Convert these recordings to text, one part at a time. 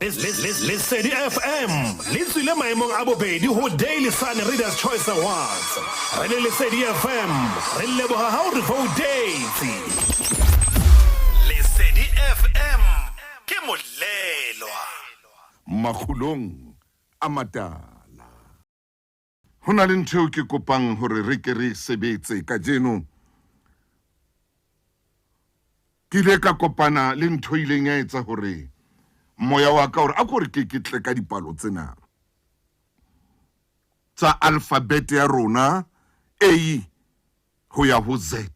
Lesedi FM le tswile maemong a bobedi ho Daily Sun Readers Choice Awards. Re le Lesedi FM re leboha ha o re voutetse. Lesedi FM ke molelwa. Makgulong a matala. Ho na le ntho eo ke kopang hore re ke re e sebetse kajeno. Ke ile ka kopana le ntho e ileng ya etsa hore moya wa ka hore a ko re ke ke tle ka dipalo tsena tsa alphabet ya rona A ho ya ho Z.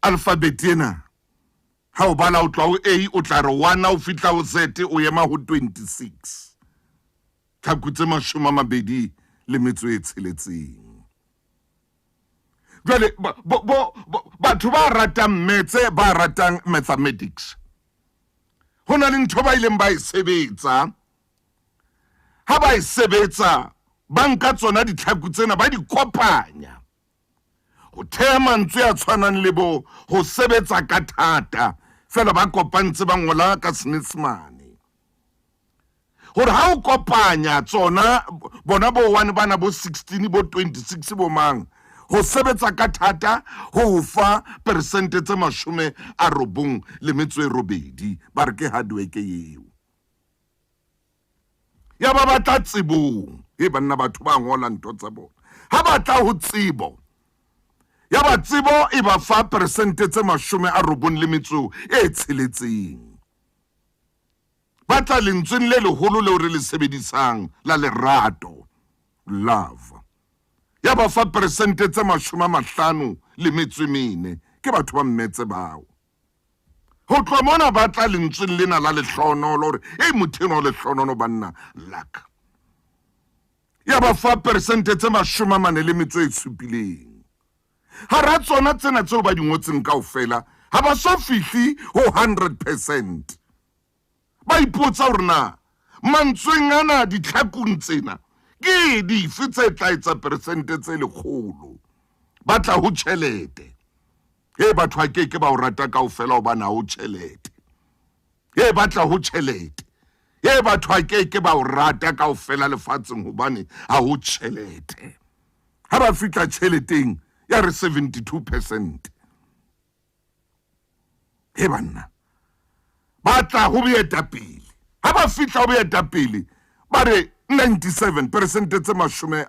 Alphabet ena ha o bala o tloha ho A o tla re 1 ha o fihla ho Z o ema ho 26. Tlhaku tse 26. Jwale batho ba ratang metse ba ratang mathematics ho na le ntho ba ileng ba e sebetsa ha ba e sebetsa ba nka tsona ditlhaku tsena ba di kopanya ho theha mantswe a tshwanang le bo ho sebetsa ka thata fela ba kopantse ba ngola ka Senyesemane gore ha o kopanya tsona bona bo one bana bo 16 bo 26 bo mang ho sebetsa ka thata ho fa peresente tse 98 ba re ke hard work eo ya ba batla tsebong e banna batho ba ngola ntho tsa bona ha ba tla ho tsebo ya ba tsebo e ba fa peresente tse 96. Ba tla lentsweng le leholo leo re le sebedisang la lerato, love. Ya ba fa peresente tse 54. Ke batho ba mmetse bao. Ho tloha mona ba tla lentsweng lena la lehlohonolo hore, ei motho enwa o lehlohonolo banna, luck. Ya ba fa peresente tse 47. Hara tsona tsena tseo ba di ngotseng kaofela, ha ba so fihli ho 100 percent. Ba ipotsa hore na mantsweng ana ditlhakung tsena ke dife tse tla etsa peresente tse 100. Ba tla ho tjhelete. He batho a ke ke ba o rata kaofela hobane ha o tjhelete. He ba tla ho tjhelete. He batho a ke ke ba o rata kaofela lefatsheng hobane ha ho tjhelete. Ha ba fihla tjheleteng ya re 72 percent. He banna ba tla ho boetapele. Ha ba fihla ho boetapele ba re 97 percent tse 97.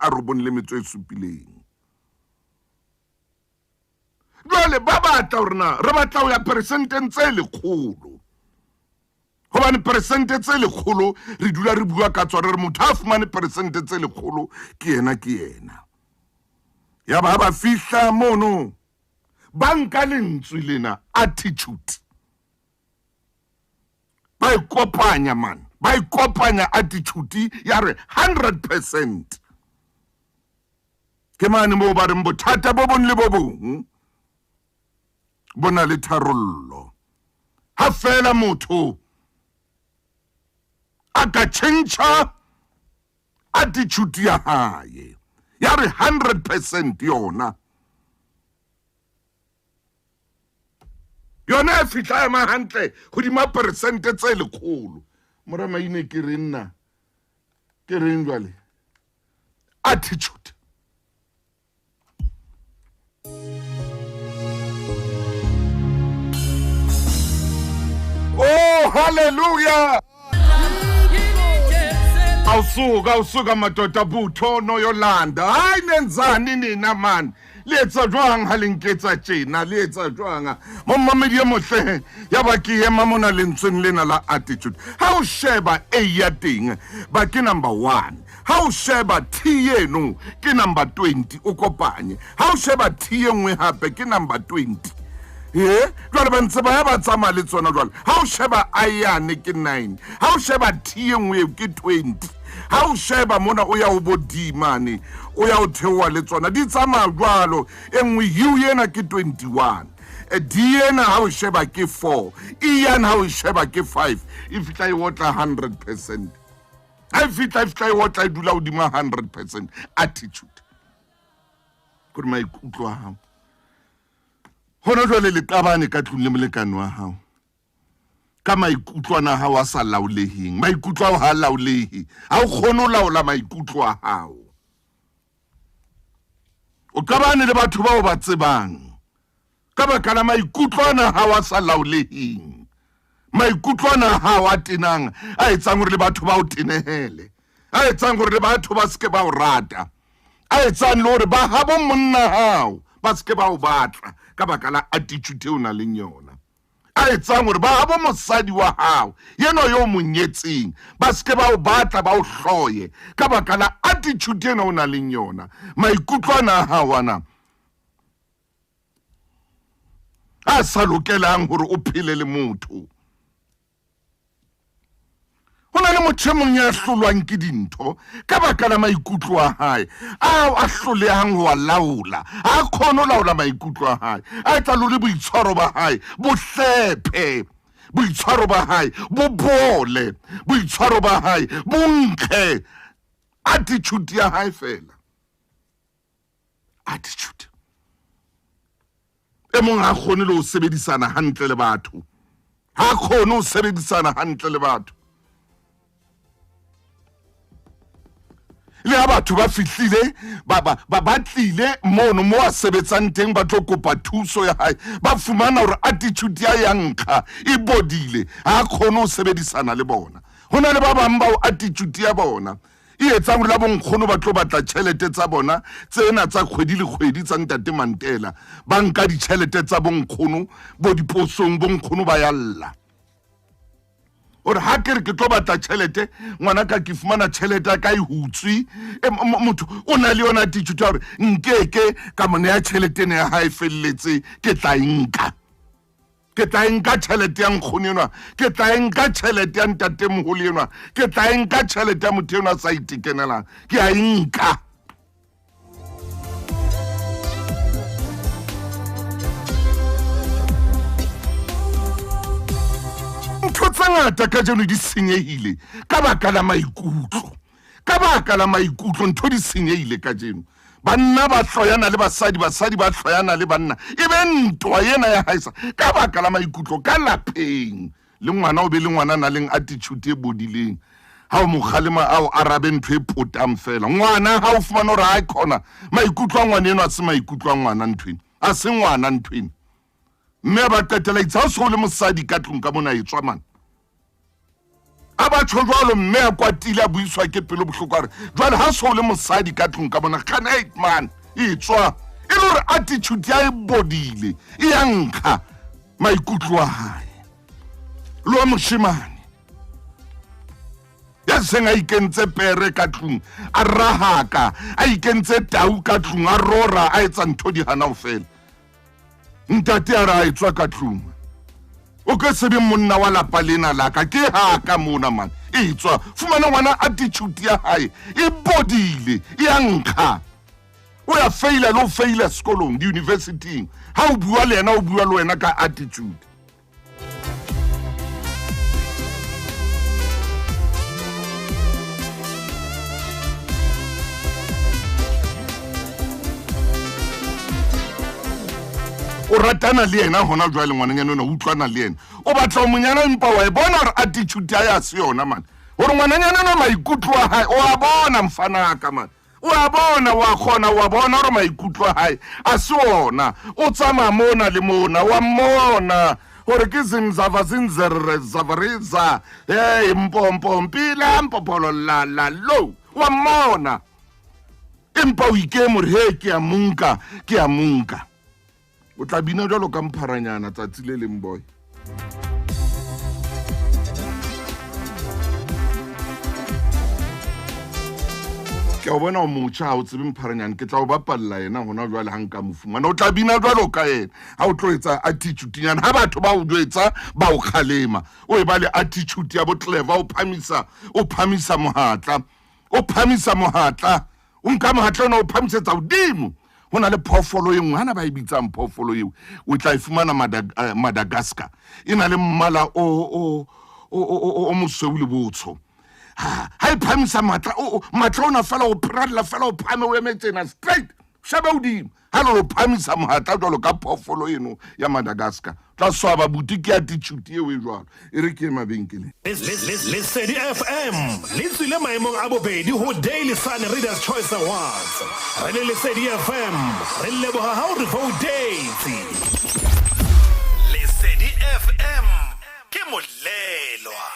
Jwale ba batla hore na re batla ho ya peresenteng tse 100. Hobane peresente tse 100 re dula re bua ka tsona re motho a fumane peresente tse 100 ke yena ke yena. Ya ba ba fihla mono ba nka lentswe lena attitude. Ba e kopanya man, ba e kopanya attitude ya re 100%. Ke mane moo ba reng bothata bo bong le bo bong bo na le tharollo. Ha feela motho a ka tjhentjha attitude ya hae ya re 100% yona yona e fihla ema hantle hodima peresente tse 100. Mora maine ke reng nna ke reng jwale attitude. Oh, hallelujah. Awusuka, awusuka madoda butho noYolanda. Hayi nenzani nina man. Le etsa jwang ha le nketsa tjena? Le etsa jwang? Momamedi e mohle ya ba ke ema mona lentsweng lena la attitude. Ha o sheba A ya teng ba ke number 1. Ha o sheba T eno ke number 20 o kopanye. Ha o sheba T e nngwe hape ke number 20. E jwale ba ntse ba ya ba tsamaya le tsona jwale. Ha o sheba I yane ke 9. Ha o sheba T e nngwe eo ke 20. Ha o sheba mona o ya ho bo D mane o ya o theoha le tsona di tsamaya jwalo. E nngwe U ena ke 21. D ena ha o sheba ke 4. E yane ha o sheba ke 5. E fihla e otla 100%. Ha e fihla e fihla e otla e dula hodima 100% attitude. Kore maikutlo a hao. Hona jwale le qabane ka tlung le molekane wa hao. Ka maikutlo ana a hao a sa laoleheng. Maikutlo ao ha a laolehe. Ha o kgone ho laola maikutlo a hao. O qabane le batho bao ba tsebang ka baka la maikutlo ana a hao a sa laoleheng. Maikutlo ana a hao a tenang a etsang hore le batho ba o tenehele, a etsang hore le batho ba seke ba o rata, a etsang le hore ba habo monna hao ba seke ba o batla ka baka la attitude eo o nang leng yona. A etsang hore ba habo mosadi wa hao yenwa yo o mo nyetseng ba seke ba o batla, ba o hloye ka baka la attitude ena o nang leng yona. Maikutlo ana a hao ana a sa lokelang hore o phele le motho. Ho na le motho e mong ya hlolwang ke dintho ka baka la maikutlo a hae ao a hlolehang ho a laola. Ha a kgone ho laola maikutlo a hae, a etsa lore boitshwaro ba hae bo hlephe, boitshwaro ba hae bo bole, boitshwaro ba hae bo nkge, attitude ya hae fela. Attitude. E mong ha kgone le ho sebedisana hantle le batho, ha kgone ho sebedisana hantle le batho. Le ha batho ba fihlile ba ba ba ba tlile mono mo a sebetsang teng ba tlo kopa thuso ya hae, ba fumana hore attitude ya ya nkga e bodile, ha kgone ho sebedisana le bona. Ho na le ba bang bao attitude ya bona e etsang hore la bonkgono ba tlo batla tjhelete tsa bona tsena tsa kgwedi le kgwedi tsa ntate Mantela, ba nka ditjhelete tsa bonkgono bo diposong, bonkgono ba ya lla gore ha ke re ke tlo batla tjhelete ngwana ka ke fumana tjhelete ya ka e hutswe. E, motho o na le yona attitude ya gore nkeke ka mo neya tjhelete ena ya hae felletse, ke tla e nka, ke tla e nka tjhelete ya nkgono enwa, ke tla e nka tjhelete ya ntatemoholo enwa, ke tla e nka tjhelete ya motho enwa a sa itekenelang, ke a e nka. Ntho tse ngata kajeno di senyehile ka baka la maikutlo, ka baka la maikutlo ntho di senyehile kajeno. Banna ba hloyana le basadi, basadi ba hloyana le banna, e be ntwa ena ya haesa ka baka la maikutlo ka lapeng. Le ngwana o be le ngwana a nang le attitude e bodileng, ha o mo kgalema a o arabe ntho e potang fela. Ngwana ha o fumana hore ha khona maikutlo a ngwana eno a se maikutlo a ngwana nthwena, a se ngwana nthwena. Mme a ba qetela itse ha o se o le mosadi ka tlung ka mona etswa man. A ba tjho jwalo mme a kwatile a buiswa ke pelo bohloko a re jwale ha so le mosadi ka tlung ka mona gane man e tswa e le hore attitude ya e bodile e ya nkga maikutlo a hae le wa moshemane ya seng a ikentse pere ka tlung a rahaka a ikentse tau ka tlung a rora a etsa ntho di hana ho fela. Ntate a re a etswa ka tlung, o ke se be monna wa lapa lena la ka, ke ha ka mona man. Etswa fumana ngwana attitude ya hae e bodile, e ya nkga. O ya feila le o feila sekolong, di-universityng. Ha o bua le yena, o bua le wena ka attitude. O ratana le yena hona jwale, ngwananyana ona o utlwana le yena, o batla ho monyana, empa wa e bona hore attitude ya ya se yona man, hore ngwananyana ona maikutlo a hae o a bona mfanaka man, o a bona, wa kgona wa bona gore maikutlo a hae a se ona, o tsamaya mona le mona, wa mmona gore ke zinzava zinzerre zavariza hey mpompo mpila mpopholo la la lo, wa mmona, empa o ikeme gore he ke a monka, ke a monka. O tla bina jwalo ka mpharanyana tsatsi le leng boy. Ke a o bona o motjha, ha o tsebe mpharanyane, ke tla o bapalla yena hona jwale ha nka mo fumana. O tla bina jwalo ka yena ha o tlo etsa attitude-nyana, ha batho ba o jwetsa ba o kgalema, o e ba le attitude ya bo clever, o phamisa, o phamisa mohatla, o phamisa mohatla, o nka mohatla ona o phamisetsa hodimo. Ho na le phoofolo e nngwe hana ba e bitsang phoofolo eo, o tla e fumana Madagascar, e na le mmala o mosweu le botsho. Ha e phamisa matla, matla ona fela o pheralla fela o phame o eme tjena straight, shebe hodimo ha le lo phamisa mohatla jwalo ka phoofolo eno ya Madagascar. Tla swaba buti ke attitude eo e jwalo. E re ke ye mabenkeleng. Lesedi FM le tswile maemong a bobedi ho Daily Sun Readers Choice Awards. Re le Lesedi FM re leboha ha o re voutetse. Lesedi FM ke molelwa.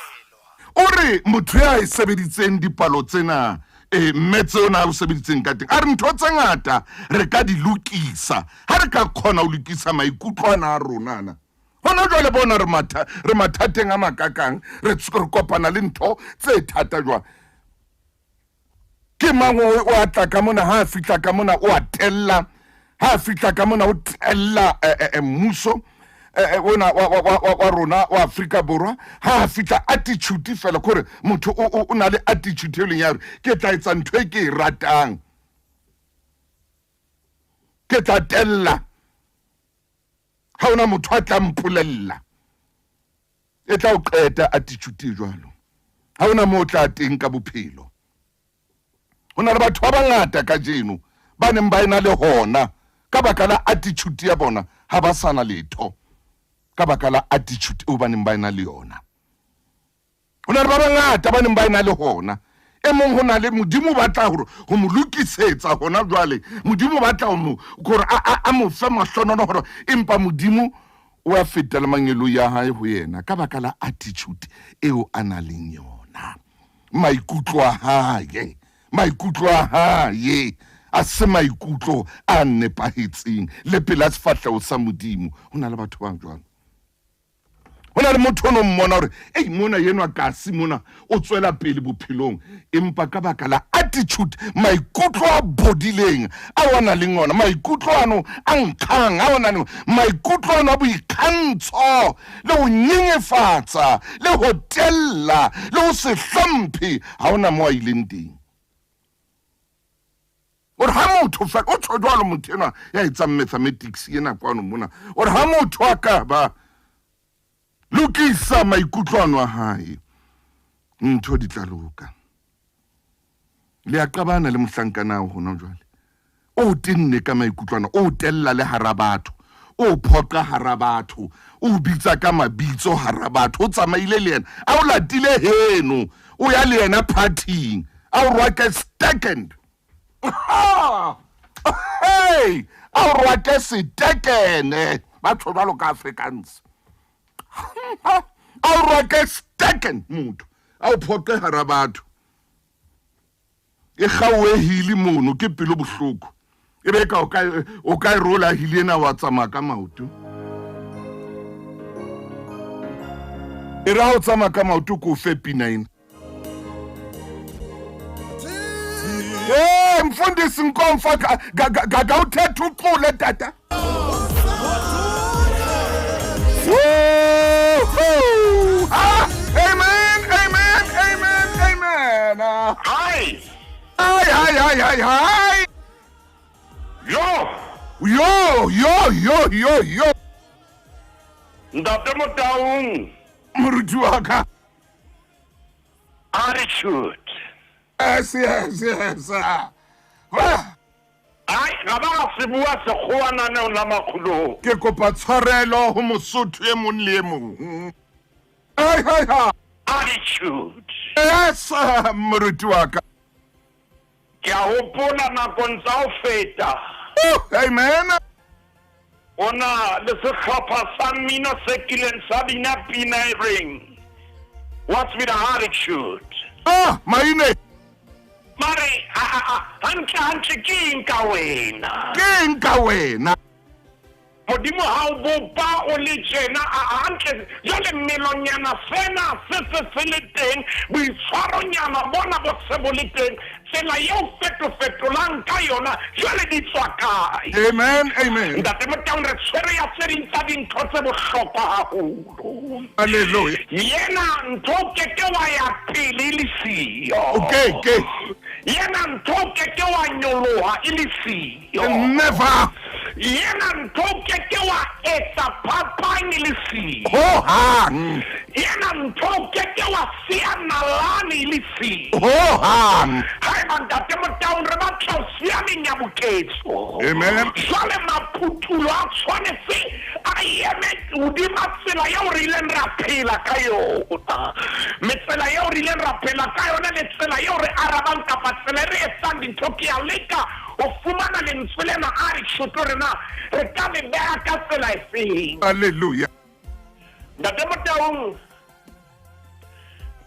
O re motho ya e sebeditseng dipalo tsena e mme tseo na o sebeditseng ka teng a re ntho tse ngata re ka di lokisa ha re ka kgona ho lokisa maikutlo ana a rona ana hona jwale bona re matha re mathateng a makakang re re kopana le ntho tse thata jwang ke mang o a tla ka mona ha a fihla ka mona o a tella ha a fihla ka mona o tella eh, eh, eh, mmuso ona wa rona wa Afrika Borwa ha a fihla attitude fela kore motho o na le attitude e leng ya gore ke tla etsa ntho e ke e ratang ke tla tella ha ona motho a tla mpolella e tla o qeta attitude e jwalo ha ona moo o tla teng ka bophelo ho na le batho ba bangata kajeno ba neng ba ena le hona ka baka la attitude ya bona ha ba sana letho ka baka la attitude eo ba neng ba ena le yona ho na le ba bangata ba neng ba ena le hona e mong ho na le modimo o batla gore go mo lokisetsa gona jwale modimo o batla gore a mo fe mahlonono gore empa modimo o a feta le mangeloi a hae ho yena ka baka la attitude eo a na leng yona maikutlo a hae maikutlo a hae a se maikutlo a nepahetseng le pela sefahleho sa modimo ho na le batho ba jwalo Ho na le motho o no mmona gore ei mona enwa kasi mona o tswela pele bophelong, empa ka baka la attitude, maikutlo a bodileng ao a nang le ona, maikutlo ano a nkgang ao a nang le maikutlo ano a boikgantsho le ho nyenyefatsa le ho tella le ho se hlomphe, ha ona mo a ileng teng. O re ha motho fela, o tjho jwalo motho enwa ya etsang mathematics ena kwano mona, o re ha motho a ka ba lokisa maikutlo ano a hae, ntho di tla loka. Le a qabana le mohlankana ao hona jwale. O tenne ka maikutlo ana, o tella le hara batho, o phoqa hara batho, o bitsa ka mabitso hara batho, o tsamaile le yena, a o latile heno, o ya le yena partying, a o rwake second. Hey, a o rwake setekene, ba tjho jwalo ka Afrikaans. A o rwake steken motho, a o phoqe hara batho. E kgaohile mono ke pelo bohloko. E be ka o ka e rola hile ena wa tsamaya ka maoto. E re ha o tsamaya ka maoto ko fe pina ena. Hey mfundisi Nkomfa gaga uthetha uxule tata. Ah, amen, amen, amen, amen. Hi. Hi, hi, hi, hi, hi. Yo. Yo, yo, yo, yo, yo. Ntate Motaung. Moruti wa ka. Attitude. Yes, yes, yes. Ah. Ai, ga ba ga se bua sekgowa naneong la makgolong. Ke kopa tshwarelo ho Mosotho e mong le e mong. Ai, hai, ha. Attitude. Yes, moruti wa ka. Ke a hopola nakong tsa ho feta. Oh, amen. Ho na le sehlopha sa mmino se kileng sa bina pina e reng What's with the attitude? Ah, maine. Mare, hantle hantle ke eng ka wena? Ke eng ka wena? Modimo ha o bopa o le tjena, a hantle jwale mmelonyana sena se se se le teng, boitshwaronyana bona bo se bo le teng, tsela eo fetofetolang ka yona jwale di tswa kae? Amen, amen. Ntate Motaung, re tshwere ya tse ding tsa dintho tse bohlokwa haholo. Hallelujah. Yena ntho o ke ke wa ya pele e le siyo. O ke ke. Yena ntho o ke ke wa nyoloha e le siyo. Never. Yena ntho o ke ke wa etsa phapang e le siyo. Ho hang. Ena ntho o ke ke wa siya nalane e le siyo. Ho hang. Haeba Ntate Motaung re batla ho siya menyabuketso. Amen. Jwale maphuthulo a tshwanetse a eme hodima tsela eo re ileng ra phela ka yona. Mme tsela eo re ileng ra phela ka yona le tsela eo re arabang kapa tsela e re etsang dintho ke a leka ho fumana lentswe lena a re shoto hore na re ka le beha ka tsela efeng. Hallelujah. Ntate Motaung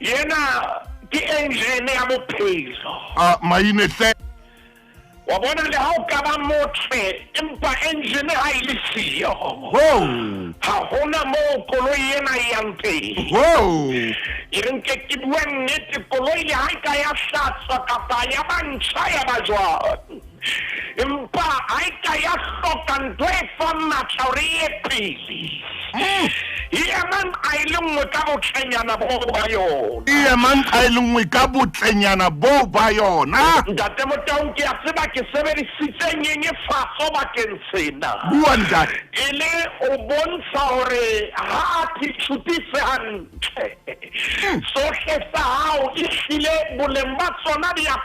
yena ke engine ya bophelo. A maine hle. Wa bona le ha o ka ba motle empa engine ha e le siyo. Ho. Ha hona moo koloi ena e yang teng. Ho. E re nke ke bue nnete koloi le ha e ka ya hlatswa kapa ya ba ntjha ya ba jwang. Empa ha e ka ya hloka ntho e fang matla hore e ye pele. E ema nqa e le nngwe ka botlenyana boo ba yona. E ema nqa e le nngwe ka botlenyana boo ba yona. Ntate Motaung, ke a tseba ke sebedisitse nyenyefatso bakeng sena. Bua ntate. E le ho bontsha hore ha attitude se hantle. Sohle sa hao ehlile boleng ba tsona di a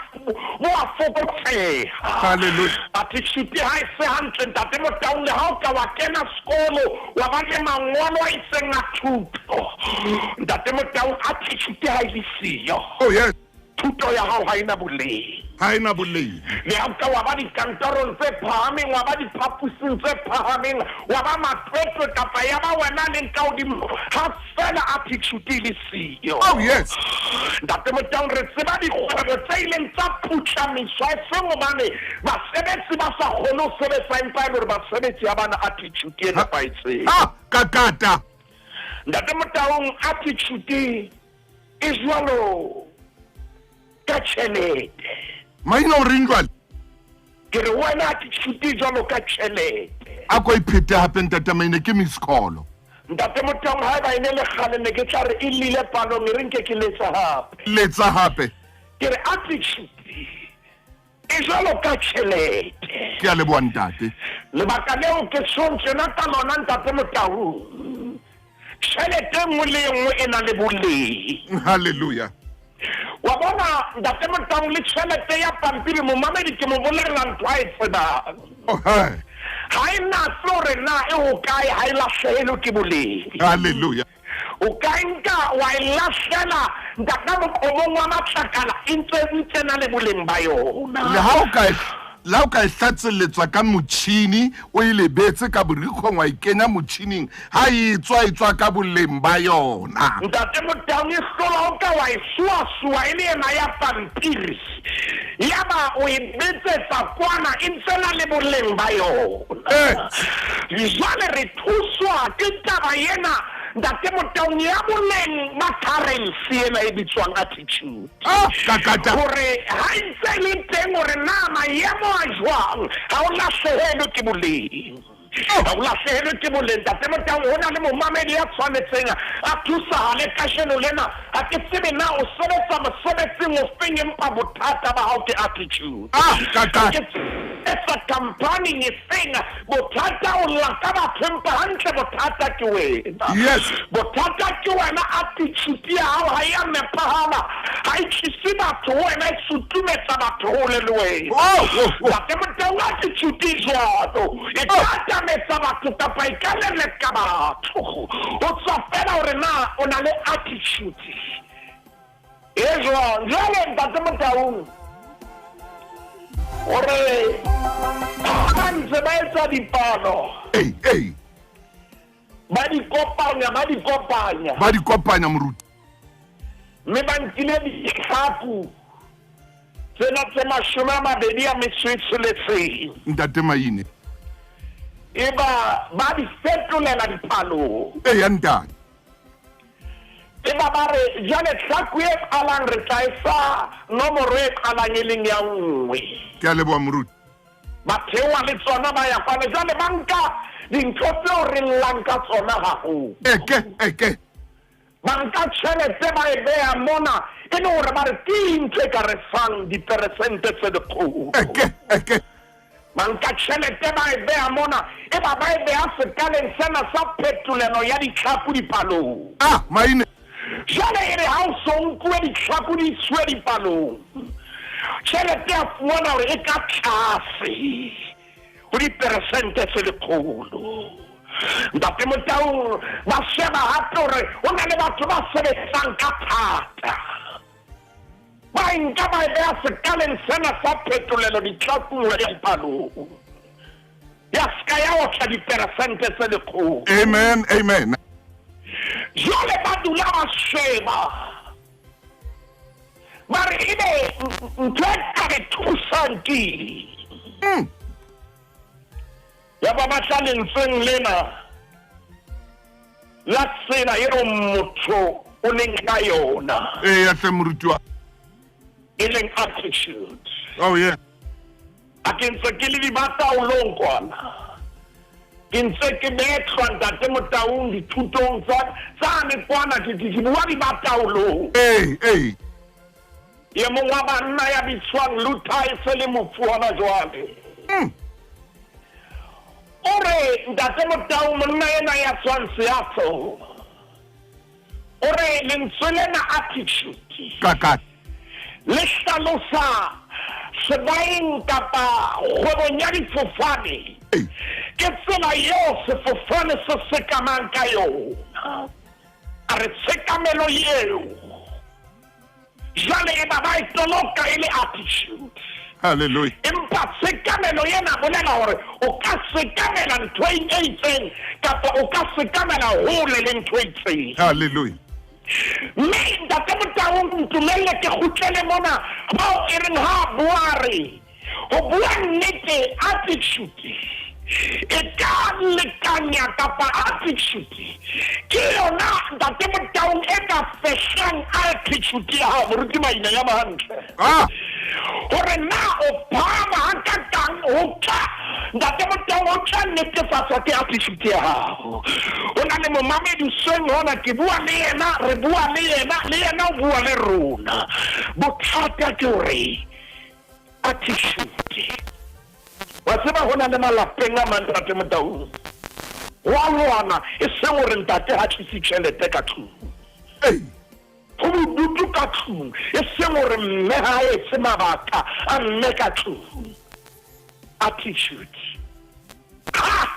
bo a fokotseha. Hallelujah. Attitude ha e se hantle Ntate Motaung le ha o ka wa kena sekolo wa ba le mangolo a itseng a thuto. Ntate Motaung attitude ha e le siyo. Oh yes. Thuto ya hao ha e na boleng. Ha e na boleng. Le ha o ka wa ba dikantorong tse phahameng, wa ba diphaposing tse phahameng, wa ba matwetwe kapa ya ba wena leng ka hodimo ha Fela attitude e le siyo. Oh yes. Ntate Motaung re tseba dikgwebo tse ileng tsa phutlamiswa e seng hobane basebetsi ba sa kgone ho sebetsa empa e le hore basebetsi ha bana attitude e nepahetseng. Ha kakata. Ntate Motaung attitude e jwalo ka tjhelete. Maina o reng jwale? Ke re wena attitude jwalo ka tjhelete. A ko iphete hape ntate Maine ke miss call. Ntate Motaung haeba e ne le kgale ne ke tla re e llile palong e re nke ke letsa hape. Letsa hape. Ke re attitude e jwalo ka tjhelete. Ke a leboha ntate. Lebaka leo ke tjhong tjena ka lona ntate Motaung. Tjhelete e nngwe le e nngwe e na le boleng. Hallelujah. Wa bona ntate Motaung le tjhelete ya pampiri momamedi ke mo bolella ntho a e tsebang. Oh, hi. Ha e natse hore na e hokae ha e lahlehelwe ke boleng. Hallelujah. O ka e nka wa e lahlela ntata moqomong wa matlakala e ntse ntse na le boleng ba yona. Le ha o ka e le ha o ka e hlatselletswa ka motjhini o e lebetse ka borikgong wa e kenya motjhining ha e tswa e tswa ka boleng ba yona. Ntate Motaung e hlola o ka wa e suasua e le ena ya pampiri yaba o e betsetsa kwana e ntse na le boleng ba yona. Jwale re thuswa ke taba ena Ntate Motaung ya boleng ba currency ena e bitswang attitude. Ah, kakata. Hore ha e ntse e le teng hore na maemo a jwang ha o lahlehelwe ke boleng. Ha o lahlehelwe ke boleng Ntate Motaung ho na le momamedi ya tshwanetseng a thusahale kajeno lena ha ke tsebe na o sebetsa mosebetsing ofeng empa bothata ba hao ke attitude. Ah, kakata. Ke etsa company efeng bothata o lla ka batho empa hantle bothata ke wena. Yes. Bothata ke wena attitude ya hao ha ya nepahala ha e tlise batho ho wena e sutumetsa batho hole le wena. Oh, oh, oh. Ntate Motaung attitude e jwalo e ka atametsa batho kapa e ka leleka batho ho tswa fela hore na o na le attitude e jwang. Jwale Ntate Motaung hore ha ntse ba etsa dipalo Ei, ei. ba di kopanya ba di kopanya Ba di kopanya moruti. mme ba nkile ditlhaku tsena tse 26 Ntate Maine. e ba ba di fetolela dipalong. Eya ntate. E ba ba re jwale tlhaku e qalang re tla e fa nomoro e qalang e leng ya nngwe. Ke a leboha moruti. Ba theoha le tsona ba ya kwana jwale ba nka dintho tseo re llang ka tsona haholo. Eke, eke. Ba nka tjhelete ba e beha mona e le hore ba re ke eng ntho e ka re fang diperesente tse 100. Eke, eke. Ba nka tjhelete ba e beha mona, eba ba e beha sekaleng sena sa phetolelo ya ditlhaku dipalong. Ah, maine. Jwale e re ha o so nkuwe ditlhaku di isuwe dipalong, tjhelete ya fumana hore e ka tlase ho diperesente tse lekgolo. Ntate Motaung, ba sheba hape hore ho na le batho ba sebetsang ka thata. Ba e nka ba e beha sekaleng sena sa phetolelo ditlhakung le dipalong. Ya seka ya otla diperesente tse lekgolo. Amen, amen. Jwale ba dula ba sheba. Ba re ebe ntho e ka re thusang ke eng? Ya ba ba tla lentsweng lena la tsela eo motho o leng ka yona. Eya hle moruti wa. E leng attitude. Oh yeah. A ke ntse ke le dibataolong kwana. Ke ntse ke betlwa ntate Motaung dithutong tsa tsane kwana ke ke bua dibataolong. Ee, ee. E mong wa banna ya bitswang Luther e se le mofu hona jwale. O re, Ntate Motau, monna ena ya tswang Seattle, o re lentswe lena attitude Kaka. le hlalosa sebaeng kapa kgwebong ya difofane. Ke tsela eo sefofane se sekamang ka yona. A re tshekamelo eo Jwale eba ba e toloka e le attitude. Hallelujah. Empa tshekamelo ena bolela hore o ka sekamela ntho e itseng kapa o ka sekamela hole le ntho e itseng. Hallelujah. Mme Ntate Motaung ntumelle ke kgutlele mona bao e reng ha bua re Ho bua nnete, attitude e ka lekanya kapa attitude ke yona Ntate Motaung e ka fehlang altitude ya hao, Moruti Maina ya ba hantle. Ah. Hore na o phahama hakakang ho tla Ntate Motaung ho tla netefatswa ke attitude ya hao. Ho na le momamedi hoseng hona ke bua le yena, re bua le yena, le yena o bua le rona. Bothata ke hore Attitude. Wa tseba ho na le malapeng a mang Ntate Motaung ho a lwana e seng hore ntate ha tlise tjhelete ka tlung. Ho bodutu ka tlung e seng hore mme ha a etse mabaka a mme ka tlung. Attitude. Ha!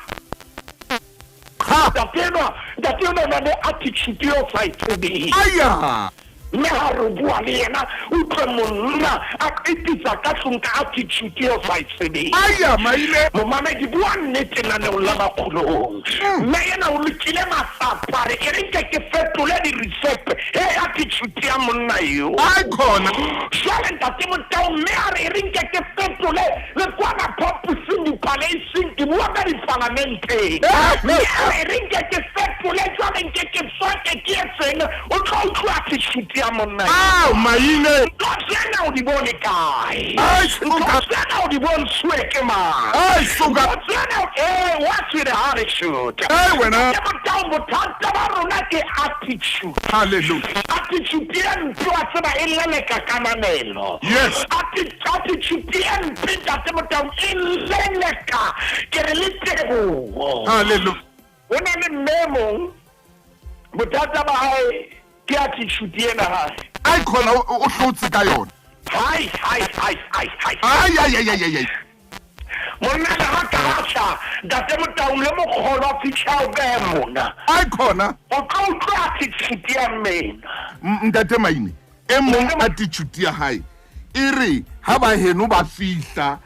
Ha! Ntate enwa, ntate enwa o na le attitude eo sa e tsebeng. Aya! Mme ha re bua le yena, utlwe monna a qitisa ka tlung ka attitude eo sa e tsebeng. Aya, maile! Momamedi, bua nnete naneong la Makgolong. Mme yena o lokile matsapa, re e re nke ke fetole di-recipe. He, attitude ya monna eo. Ai khona! Jwale Ntate Motau, mme a re e re nke ke fetole le kwana phaposing dipaleising, ke bua ka dipalamenteng. Mme a re e re nke ke fetole jwale nke ke tswake ke etseng, o tlo utlwa attitude ya monna eo. Ao, maine! Ntho tsena o di bone kae? Ai, suka! Ntho tsena o di bontshuwe ke mang? Ai, suka! Ntho tsena, eh, what's with the attitude? Ai, wena! Ntate Motau, bothata ba rona ke attitude. Hallelujah. Attitude e mpe wa tseba e leleka kananelo. Yes. Attitude e mpe Ntate Motaung e leleka ke re le teboho. Hallelujah. Ho na le mme e mong bothata ba hae ke attitude ena hae. Ai khona o hlotse ka yona. Hai hai hai hai hai. Ai ai ai ai ai. Monna le ha ka tla Ntate Motaung le mokgolo a fihla o behe mona. Ai khona. O tlo utlwa attitude ya mmena. Ntate Maine, e mong attitude ya hae e re ha ba heno ba fihla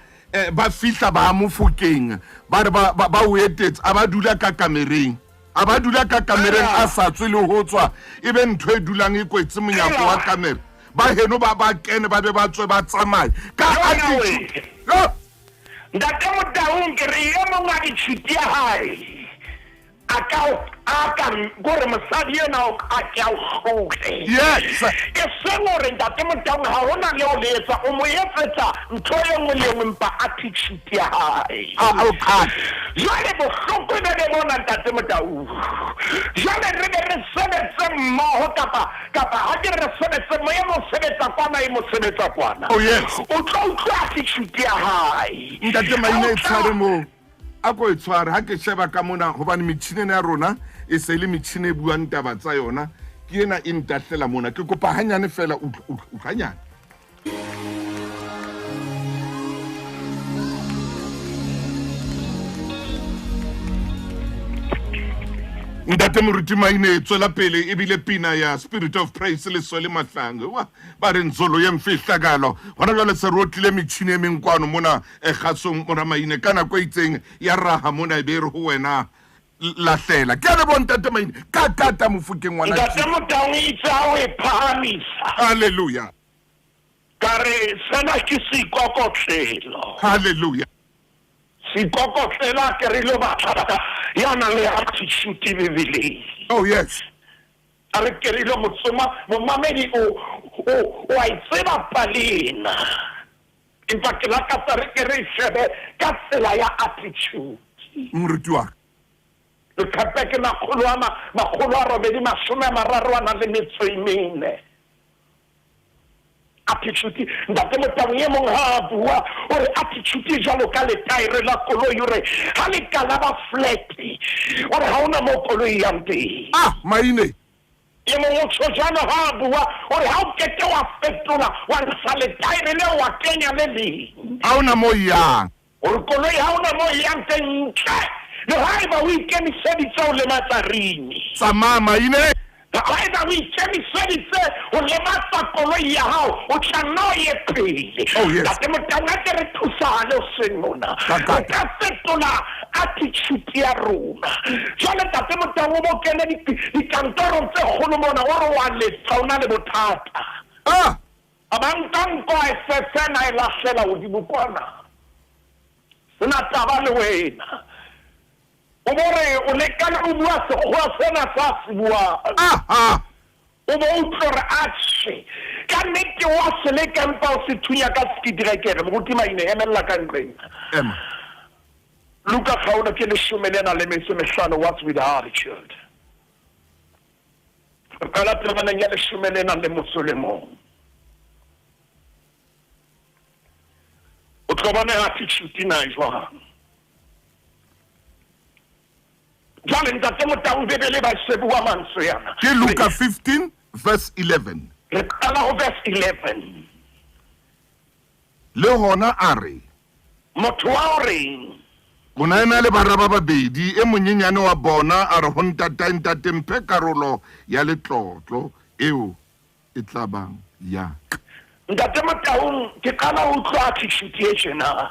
ba fihla ba Mofokeng ba re ba ba o etetse a ba dula ka kamereng a ba dula ka kamereng a sa tswe le ho tswa e be ntho e dulang e kwetse monyako wa kamere ba heno ba ba kene ba be ba tswe ba tsamaye ka attitude. Ntate Motaung ke re e mong attitude ya hae a ka a ka gore mosadi ena o a ke a o hlotle. Yes. E seng hore Ntate Motaung ha hona le o le etsa o mo etsetsa ntho e nngwe le nngwe empa attitude ya hae. A o qala. Jwale bohloko be be bona Ntate Motaung. Jwale re be re sebetse mmoho kapa kapa ha ke re sebetse mo e mo sebetsa kwana e mo sebetsa kwana. Oh, yes. O tlo utlwa attitude ya hae. Ntate Maine Ha e o tla- tshware moo. A ko e tshware ha ke sheba ka mona hobane metjhini ena ya rona e se e le metjhini e buang taba tsa yona. Ke ena e ntahlela mona. Ke kopa hanyane fela utlwa utlwa utlwa hanyane. Ntate Moruti Maine tswela pele ebile pina ya Spirit of Praise le Swele Mahlangu. Wa ba re nzolo ye mfihlakalo. Hona jwale se re otlile metjhini e meng kwano mona e kgasong mora Maine ka nako e itseng ya raha mona e be e re ho wena lahlela. Ke a leboha Ntate Maine ka kata Mofokeng ngwana. Ntate Motaung itse ha o e phahamisa. Hallelujah. Ka re sena ke seikokotlelo. Hallelujah. Seikokotlela ke re lo batla ya nang le attitude Bibeleng. Oh yes. A re ke re lo motsoma momamedi o o o a e tseba pale ena. Empa ke lakatsa re ke re e shebe ka tsela ya attitude. Moruti wa ka. Leqepe ke makgolo a makgolo a robedi mashome a mararo a nang le metso e mene. Attitude, Ntate Motaung e mong ha a bua o re attitude e jwalo ka letaere la koloi, o re ha le ka la ba flat, o re ha hona moo koloi e yang teng. Ah, Maine. E mong o tjho jwalo ha a bua, o re ha o keke wa fetola wa ntsha letaere leo wa kenya le leng. Ha hona moo e yang. O re koloi ha hona moo e yang teng ntle le haeba o ikemiseditse ho lematsa rimi. Tsamaya Maine. Haeba o ikemiseditse ho lematsa koloi ya hao, o tla nna o ye pele. Oh, yes. Ntate Motaung, a ke re thusane hoseng mona. Ka Re ka. ka fetola attitude ya rona. Jwale Ntate Motaung, o bo kene dikantorong tse kgolo mona, o re wa letsa, o na le bothata. Ah! A ba nka nko a e fefena, a e lahlela hodimo kwana. Sena taba le wena. O bo re o leka le ho bua sekgowa sena sa se buang. Aha! O bo utlwe hore atjhe, ka nnete wa se leka empa o se thunya ka sekidirekere. Moruti Maine, emella ka nqeng. Ema. Luka kgaolo ke leshome le nang le metso e mehlano, what's with attitude? Re qala temaneng ya leshome le nang le motso le mong. O tlo bona attitude na e jwang. Jwale Ntate Motaung, Bibele ba se bua mantswe ana. Ke Luka 15 verse 11. Re qala ho verse 11. Le hona a re, Motho wa o reng? O na ena le bara ba babedi, e monyenyane wa bona a re ho ntatae, Ntate, mphe karolo ya letlotlo eo e tla bang ya ka. Ntate Motaung, ke qala ho utlwa attitude e tjena.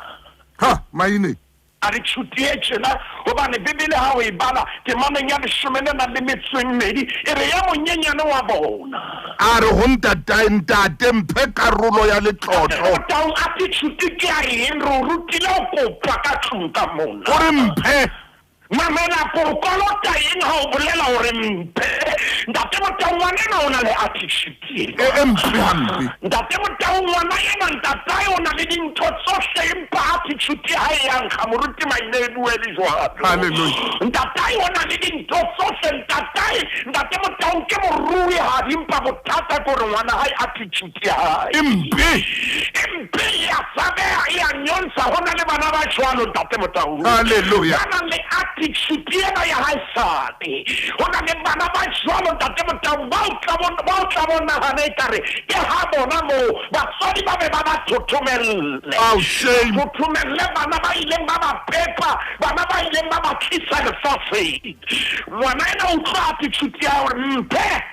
Ha, Maine. A re tjhuti e tjena, hobane Bibele ha o e bala temaneng ya leshome le nang le metso e mmedi, e re ya monyenyane wa bona. A re ho ntatae, Ntate, mphe karolo ya letlotlo. Motaung, attitude ke ya eng? Re o rutile ho kopa ka tlung ka mona. O re mphe. Mamela, ko o kolota eng ha o bolela hore mphe? Ntate Motaung, ngwana enwa o na le attitude ena. E, e mpe hampe. Ntate Motaung, ngwana enwa ntatae o na le dintho tsohle empa attitude ya hae ya nkga. Moruti Maine e bue le jwalo. Hallelujah. Ntatae o na le dintho tsohle, ntatae, Ntate Motaung ke moruihadi empa bothata ke hore ngwana hae attitude ya hae. E mpe. E mpe, e a tshabeha, e a nyontsha. Ho na le bana ba jwalo, Ntate Motaung. Hallelujah. Ba nang le attitude ena ya haesale. Ho na le bana ba jwalo, Ntate Motaung, ba o tla bona, ba o tla bo nahana ekare ke ha bona moo batswadi ba be ba ba thothomelle. Oh, shame. Thothomelle bana ba ileng ba ba pepa, bana ba ileng ba ba tlisa lefatsheng. Ngwana ena o utlwa attitude ya hore mphe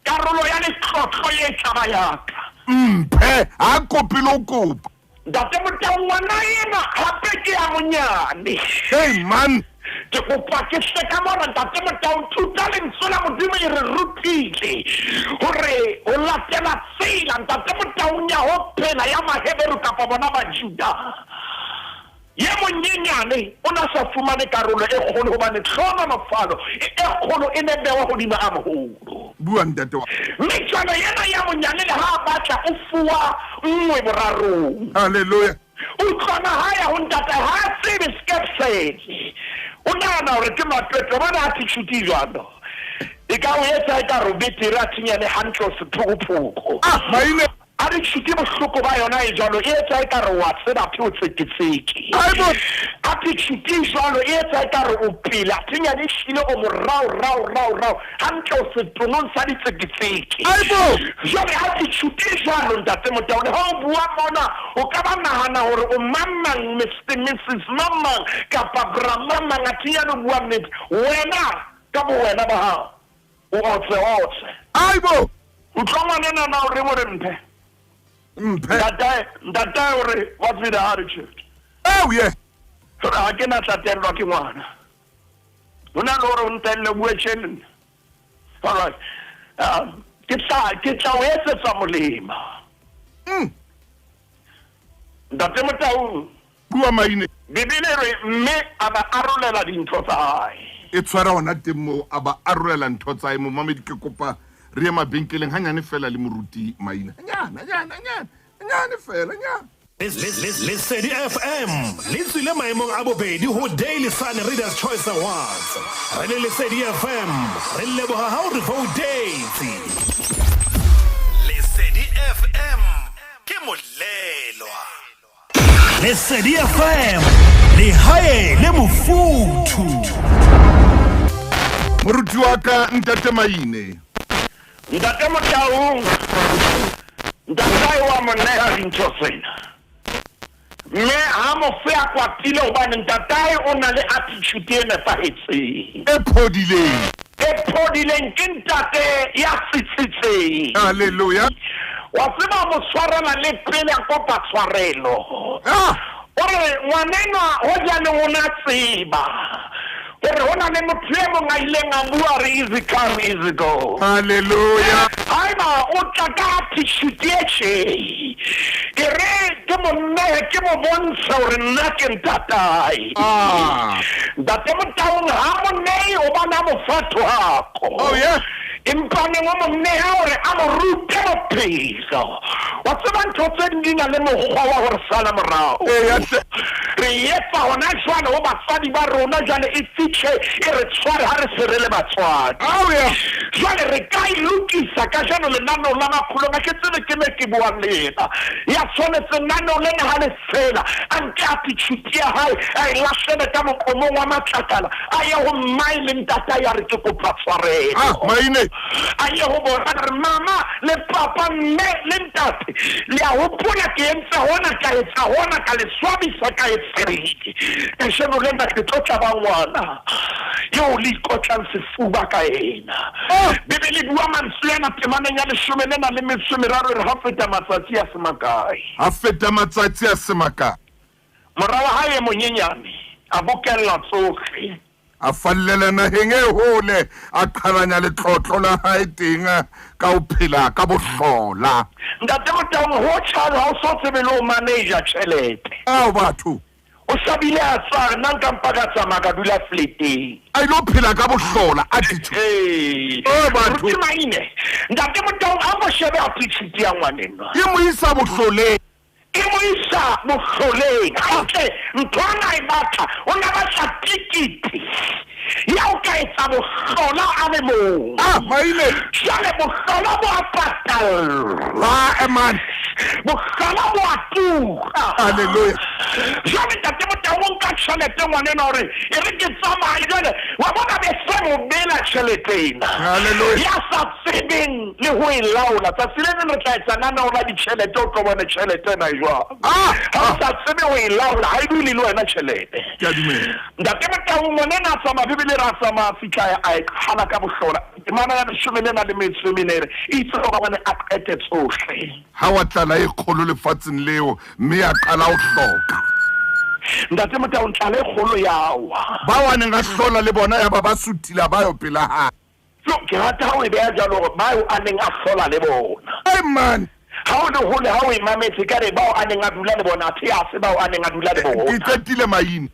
karolo ya letlotlo ye tla ba ya ka. Mphe, ha kope le ho kopa. Ntate Motaung, ngwana ena hape ke ya monyane. Hey man. Ke kopa ke hle ka mona, Ntate Motaung, thuta lentswe la Modimo e re rutile hore ho latela tsela, Ntate Motaung, ya ho phela ya Maheberu kapa bona Bajuda. Ye monyenyane o na sa fumane karolo e kgolo hobane tlhohonolofalo e kgolo e ne bewa hodima a moholo. Bua ntate wa. Mme jwale yena ya monyane le ha a batla o fuwa nngwe borarong. Hallelujah. Utlwana ha ya ho ntate ha a tsebe skepsele. O nahana hore ke matwetwe, hobane attitude e jwalo. E ka o etsa ekare o betere athinyane hantle o sephokophoko. Ah, maine. Attitude bohloko ba yona e jwalo e etsa ekare wa tseba phe o tseketseke. Aibo. Attitude e jwalo e etsa ekare o pele athinyane ehlile o morao rao rao rao hantle o setonong sa ditseketseke. Aibo. Jwale attitude e jwalo ntate Motaole ha o bua mona o ka ba nahana hore o mang mang Mr Mrs mang mang kapa bra mang mang athinyane o bua nnete wena ka bowena ba hao o otse otse. Aibo. Utlwa ngwanena na o reng o re mphe. Mphe. Ntatae ntatae o re what's with the attitude? Oh yeah. Hore ha ke na tla tellwa ke ngwana. Ho na le hore o ntelle o bue tje le nna. All right. Ke tla ke tla o etsetsa molemo. Ntate Motaung. Bua maine. Bibele e re mme a ba arolela dintho tsa hae. E tshwara hona teng moo, a ba arolela ntho tsa hae. Momamedi ke kopa re ye mabenkeleng hanyane fela le moruti Maine. Hanyane, hanyane, hanyane, hanyane fela, hanyane. Lesedi FM le tswile maemong a bobedi ho Daily Sun Readers Choice Awards. Re le Lesedi FM re leboha ha o re voutetse. Lesedi FM ke molelwa. Lesedi FM, lehae le mofuthu. Moruti wa ka Ntate Maine. Ntate Motaung, ntatae wa mo neha dintho tsena. Mme ha mo fe a kwatile hobane ntatae o na le attitude e nepahetseng. E phodileng. E phodileng ke ntate ya tsitsitseng. Hallelujah. Wa tseba o mo tshwarela le pele a kopa tshwarelo. Ah! O re ngwanenwa hojaneng o na tseba gore ho na le motho e mong a ileng a bua re easy come easy go. Hallelujah. Haeba o tla ka attitude e tje, e re ke mo nehe ke mo bontshe hore nna ke ntatae. Ah. Ntate Motaung ha mo nehe hobane a mo fa thohako. Oh yeah. Empa neng o mo neha hore a mo rute bophelo. Wa tseba ntho tse ding di na le mokgwa wa ho re sala morao. Eya hle. Re e etsa hona jwale ho batswadi ba rona jwale e fihle e re tshware ha re se re le batswadi. Ao ya. Jwale re ka e lokisa kajeno lenaneong la Makgolong. Ha ke tsebe ke me ke buang le yena. Ya tshwanetseng naneo lena ha le fela a nke attitude ya hae a e lahlele ka moqomong wa matlakala a ye ho mmae le ntatae a re ke kopa tshwarelo. Ah, maine. A ye ho bona a re mama le papa mme le ntate le a hopola ke entse hona ka etsa hona ka le swabisa ka etseng. Kajeno lena ke tlo tla ba ngwana eo le ikotlang sefuba ka ena. Ah. Bibele e bua mantswe ana temaneng ya leshome le nang le metso e meraro e re ha feta matsatsi a se makae. Ha feta matsatsi a se makae. Mora wa hae e monyenyane a bokella tsohle. A fallela naheng e hole, a qhalanya letlotlo la hae teng ka ho phela ka bohlola. Ntate Motaung, ho tjhalo ha o so tsebe le ho manager tjhelete. Ao batho! O sa bile a tswa a re, Nna nka mpa ka tsamaya ka dula fleteng. A ilo phela ka bohlola, attitude. Ee. Oh, batho. Moruti Maine, Ntate Motaung a ko shebe attitude ya ngwanenwa. E mo isa bohloleng. E mo isa bohloleng. Hantle ntho a na e batla, o na batla tikiti ya ho ka etsa bohlola a le mong. Ah, Maine. Jwale bohlola bo a patallwa. Ah, man. Bohlola bo a tura. Hallelujah. Jwale Ntate Motaung o nka tjhelete ngwanenwa hore e re ke tsamaye jwale wa bona be se mo bela tjhelete ena. Hallelujah. Ya sa tsebeng le ho e laola. Tsatsi le leng re tla etsa naneo la ditjhelete o tlo bone tjhelete ena e jwang. Ah, Ha o ah. sa tsebe ho e laola ha e dule le wena tjhelete. Ke a dumela. Ntate Motaung ngwanena a tsamaya Bibele e re a tsamaya a fihla a e qhala ka bohlola. Temana ya leshome le nang le metso e mene e re itse hobane a qete tsohle. Ha wa tlala e kgolo lefatsheng leo, mme ya qala ho hloka. Ntate Motaung tlala e kgolo ya wa. Bao a neng a hlola le bona yaba ba suthile ba yo pela hae. Jo, ke rata ha o e beha jwalo hore bao a neng a hlola le bona. Hey man. Ha o le hole ha o e mametse ka re bao a neng a dula le bona athe ha se bao a neng a dula le Ke bona. qetile maine.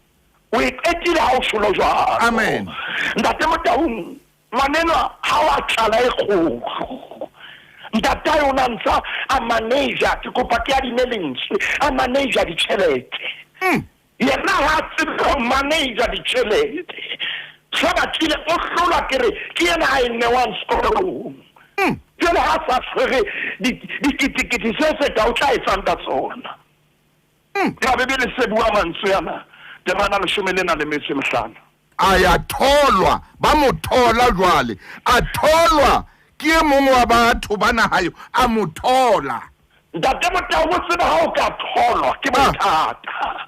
O e qetile ha o sholo jwalo. Amen. Ntate Motaung, ngwanenwa ha wa tlala e kgolo. Ntatae o na ntsa a manager, ke kopa ke adime lentswe, a manager ditjhelete. Yena ha a tsebe ho manager ditjhelete. Sa batlile o hlolwa ke re ke yena a e newang sekolong. Jwale ha sa tshwere diketekete se se ka o tla etsang ka tsona. Ka Bibele se bua mantswe ana, temana leshome le na le metso e mehlano. A ya tholwa, ba mo thola jwale. A tholwa ke e mong wa batho ba naha eo, a mo thola. Ntate Motau o tseba ha o ka tholwa ke bothata.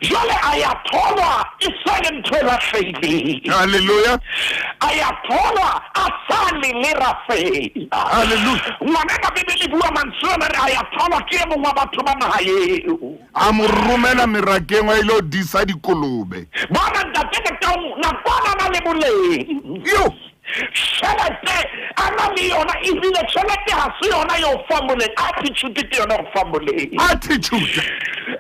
Jwale a ya tholwa e sa le ntho e lahlehileng. Hallelujah. A ya tholwa a sa lelera fela. Hallelujah. Ngwanaka Bibele e bua mantswe ana re a ya tholwa ke e mong wa batho ba naha eo. A mo romela merakeng wa ile disa dikolobe. Bona Ntate Motau nakwana na le boleng. Yo. Tjhelete a na le yona ebile tjhelete ha se yona e o fang boleng, attitude ke yona e o fang boleng. Attitude.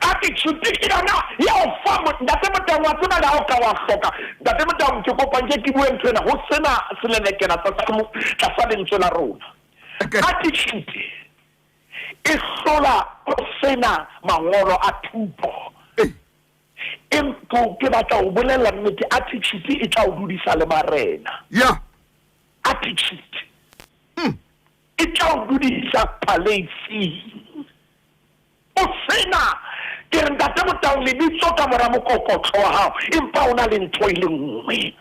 Attitude ke yona e o fang boleng. Ntate Motaung wa tseba le ha o ka wa hloka. Ntate Motaung ke kopa nke ke bue ntho ena ho sena selelekela tlasa lentswe la rona. Attitude e hlola ho sena mangolo a thuto. Ke batla ho bolella nnete, attitude e tla o dudisa le marena. Yeah. Attitude e tla o dudisa palace-ing. O sena, ke re Ntate Motaung lebitso ka mora mokokotlo wa hao, empa o na le ntho e le nngwe.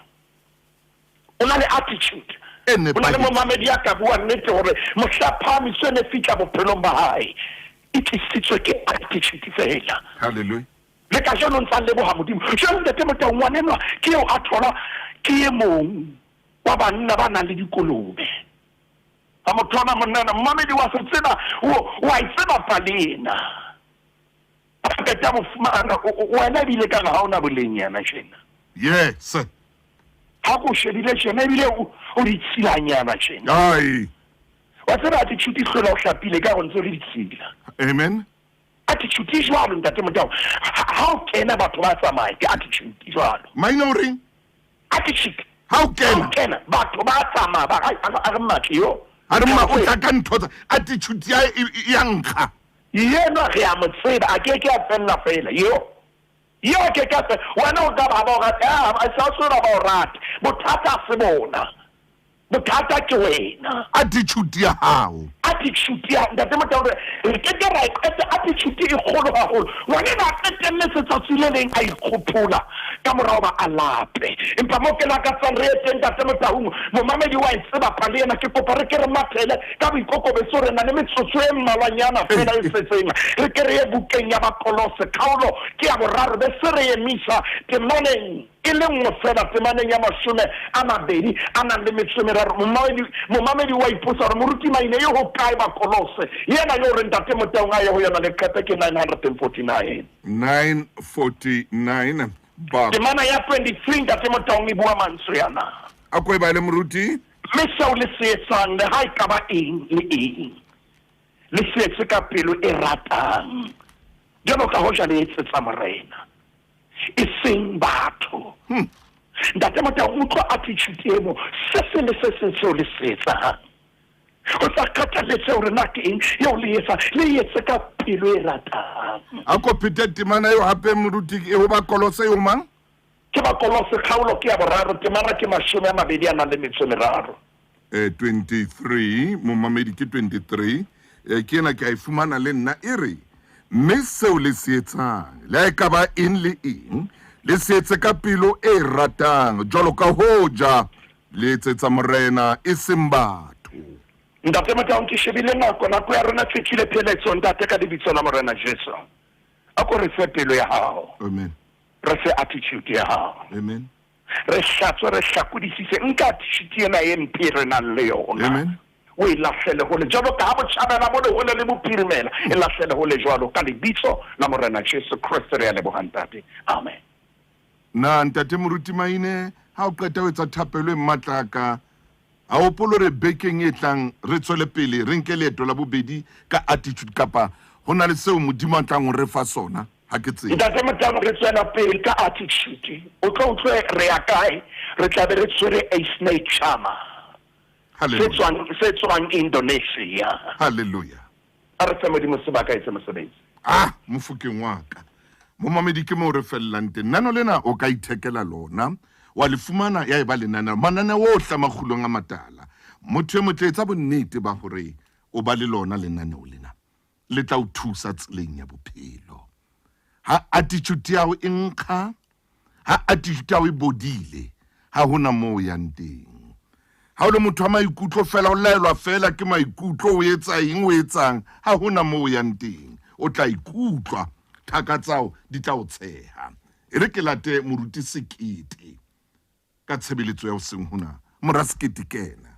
O na le attitude. E O na le nepahetseng. momamedi ya ka bua nnete hore mohla phahamiso e ne fihla bophelong ba hae, e tlisitswe ke attitude fela. Hallelujah. Le kajeno ntsa leboha Modimo. Jwale Ntate Motau, ngwanenwa ke eo a thola ke e mong wa banna ba nang le dikolobe. Ha motho ona monna ena, mmamedi wa se tseba, o a e tseba pale ena. A qeta mo fumana, wena ebile ka re ha ona boleng yana tjena. Yes. Ha ko shebile tjena ebile o ditshilanyana tjena. Ai. Wa tseba attitude e hlola o hlapile ka go ntse o le ditshila. Amen. Attitude e jwalo Ntate Motau. Ha o kena batho ba tsamaya ke attitude e jwalo. Maina o reng? Attitude. Ha o kena. Ha o kena batho ba tsamaya ba a re mmatle yo. A re mma o tla ka ntho tsa attitude ya ya nkga. Yena re a mo tseba a ke ke a fella fela yo. Yo ke ka fe wena o ka ba ba o rata a sa sura ba o rata. Bothata se bona. Bothata ke wena. Attitude ya hao. Attitude ya Ntate Motau re ke ke ra e qeta attitude e kgolo haholo. Ngwana a qetelletse tsatsi le leng a ikgopola ka morao ba a lape. Empa mo ke lakatsang re ye teng Ntate Motaung, momamedi wa e tseba pale ena, ke kopa re ke re mathele ka boikokobetso, re na le metsotso e mmalwanyana fela e setseng. Re ke re ye bukeng ya Bakolose, kgaolo ke ya boraro, be se re emisa temaneng e le nngwe fela, temaneng ya 20 a nang le metso e meraro. Momamedi wa ipotsa hore moruti Maine e ho kae Bakolose, yena yo re Ntate Motaung a ye ho yona leqepe ke 949. 949 ba. Temana ya 23 Ntate Motaung e bua mantswe ana. A ko e bale moruti. Mme seo le se etsang le ha e ka ba eng le eng, le se etse ka pelo e ratang, jwalo ka hoja le etsetsa Morena, e seng batho. Ntate Motau utlwa attitude e mo, se seng le se seng seo le se etsang, ho sa kgathaletsehe hore na ke eng eo le etsang, le etse ka pelo e ratang. A ko phete temana eo hape moruti, e ho Bakolose eo mang? Ke Bakolose kgaolo ke ya boraro, temana ke 20 a nang le metso e meraro. 23, momamedi ke 23, ke ena ke a e fumana le nna, e re, mme seo le se etsang, le ha e ka ba eng le eng, le se etse ka pelo e ratang, jwalo ka hoja le etsetsa Morena e seng batho. Ntate Motaung, ke shebile nako, nako ya rona fihlile pheletso, ntate, ka lebitso la Morena Jesu. A ko re fe pelo ya hao. Amen. Re fe attitude ya hao. Amen. Re hlatswe, re hlakodisise, nka attitude ena e mpe re nang le yona. Amen. O e lahlele hole jwalo ka ha botjhabela bo le hole le bophirimela, e lahlele hole jwalo ka lebitso la Morena Jesu Kreste re a leboha ntate. Amen. Na Ntate Moruti Maine, ha o qeta ho etsa thapelo e matla ka, a hopolo re bekeng e tlang re tswele pele re nke leeto la bobedi ka attitude, kapa ho na le seo Modimo a tlang ho re fa sona? Ha ke tsebe. Ntate Motaung, re tswela pele ka attitude. O tlo utlwe re ya kae, re tla be re tshwere a snake charmer. Hallelujah. Se tswang Indonesia. Hallelujah. A re fe Modimo sebaka etse mosebetsi. Ah, mofokeng wa ka. Momamedi ke mo re fellang teng. Nano lena o ka ithekela lona. Wa le fumana ya eba lenaneo, mananeo ohle a makgulong a matala. Motho e motle etsa bonnete ba hore o ba le lona lenaneo lena. Le tla o thusa tseleng ya bophelo. Ha attitude ya hao e nkga, ha attitude ya hao e bodile, ha hona moo o yang teng. Ha o le motho wa maikutlo fela, o laelwa fela ke maikutlo, o etsa eng, o etsang, ha hona moo o yang teng. O tla ikutlwa, thaka tsao di tla o tsheha. E re ke late moruti Sekete ka tshebeletso ya hoseng hona. Mora Sekete kena.